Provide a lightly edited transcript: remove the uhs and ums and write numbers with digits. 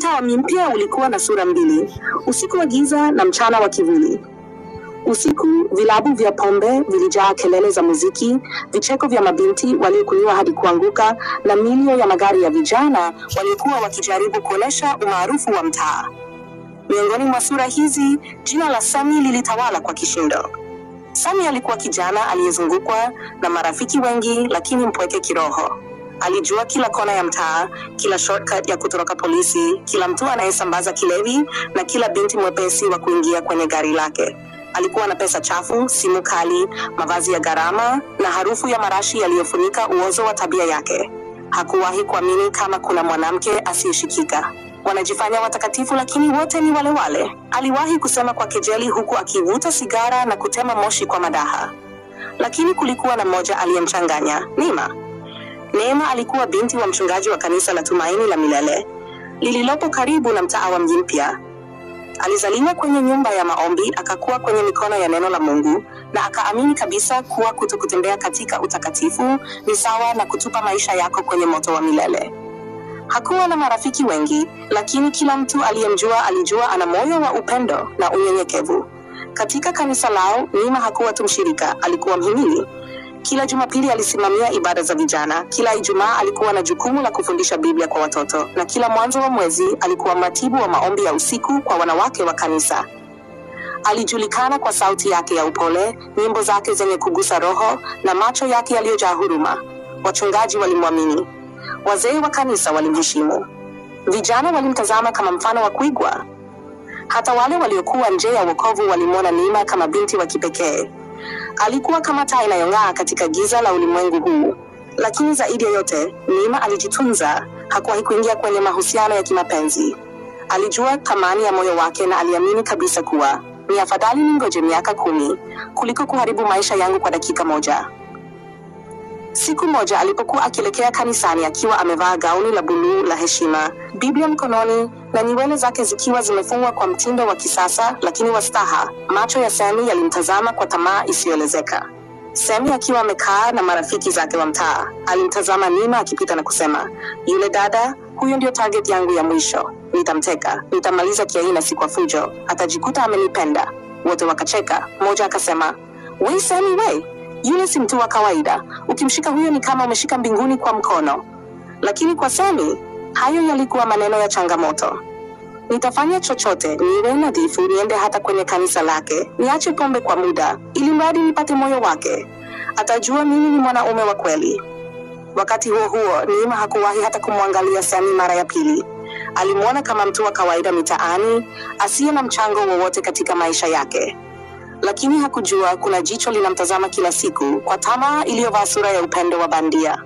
Mtaa wa Mpya ulikuwa na sura mbili, usiku wa giza na mchana wa kivuli. Usiku, vilabu vya pombe vilijaa kelele za muziki, vicheko vya mabinti waliokunywa hadi kuanguka na milio ya magari ya vijana waliokuwa wakijaribu kuonesha umaarufu wa mtaa. Miongoni mwa sura hizi, jina la Sami lilitawala kwa kishindo. Sami alikuwa kijana aliyezungukwa na marafiki wengi, lakini mpweke kiroho. Alijua kila kona ya mtaa, kila shortcut ya kutoroka polisi, kila mtu anayesambaza kilevi na kila binti mwepesi wa kuingia kwenye gari lake. Alikuwa na pesa chafu, simu kali, mavazi ya gharama na harufu ya marashi yaliyofunika uozo wa tabia yake. Hakuwahi kuamini kama kuna mwanamke asiyeshikika. Wanajifanya watakatifu lakini wote ni wale wale, aliwahi kusema kwa kejeli huku akivuta sigara na kutema moshi kwa madaha. Lakini kulikuwa na mmoja aliyemchanganya, Nima. Neema alikuwa binti wa mchungaji wa kanisa la Tumaini la Milele lililopo karibu na mtaa wa Mji Mpya. Alizaliwa kwenye nyumba ya maombi, akakuwa kwenye mikono ya neno la Mungu na akaamini kabisa kuwa kutokutembea katika utakatifu ni sawa na kutupa maisha yako kwenye moto wa milele. Hakuwa na marafiki wengi, lakini kila mtu aliyemjua alijua ana moyo wa upendo na unyenyekevu. Katika kanisa lao, Neema hakuwa tu mshirika, alikuwa mhimili. Kila Jumapili alisimamia ibada za vijana, kila Ijumaa alikuwa na jukumu la kufundisha Biblia kwa watoto, na kila mwanzo wa mwezi alikuwa mratibu wa maombi ya usiku kwa wanawake wa kanisa. Alijulikana kwa sauti yake ya upole, nyimbo zake zenye kugusa roho na macho yake yaliyojaa huruma. Wachungaji walimwamini, wazee wa kanisa walimheshimu, vijana walimtazama kama mfano wa kuigwa. Hata wale waliokuwa nje ya wokovu walimwona Neema kama binti wa kipekee. Alikuwa kama taa inayong'aa katika giza la ulimwengu huu. Lakini zaidi ya yote, Neema alijitunza. Hakuwahi kuingia kwenye mahusiano ya kimapenzi. Alijua thamani ya moyo wake na aliamini kabisa kuwa ni afadhali ningoje miaka 10 kuliko kuharibu maisha yangu kwa dakika moja. Siku moja alipokuwa akielekea kanisani akiwa amevaa gauni la buluu la heshima, Biblia mkononi na nywele zake zikiwa zimefungwa kwa mtindo wa kisasa lakini wa staha, macho ya Sami yalimtazama kwa tamaa isiyoelezeka. Sami akiwa amekaa na marafiki zake wa mtaa, alimtazama Neema akipita na kusema, "Yule dada, huyo ndio target yangu ya mwisho. Nitamteka, nitamaliza kiaina, si kwa fujo, atajikuta amenipenda." Wote wakacheka. Mmoja akasema, "We Sami we, yule si mtu wa kawaida. Ukimshika huyo ni kama umeshika mbinguni kwa mkono." Lakini kwa Sami, hayo yalikuwa maneno ya changamoto. Nitafanya chochote, niwe nadhifu, niende hata kwenye kanisa lake, niache pombe kwa muda, ili mradi nipate moyo wake. Atajua mimi ni mwanaume wa kweli. Wakati huo huo, Neema hakuwahi hata kumwangalia Sami mara ya pili. Alimwona kama mtu wa kawaida mitaani, asiye na mchango wowote katika maisha yake. Lakini hakujua kuna jicho linamtazama kila siku kwa tamaa iliyovaa sura ya upendo wa bandia.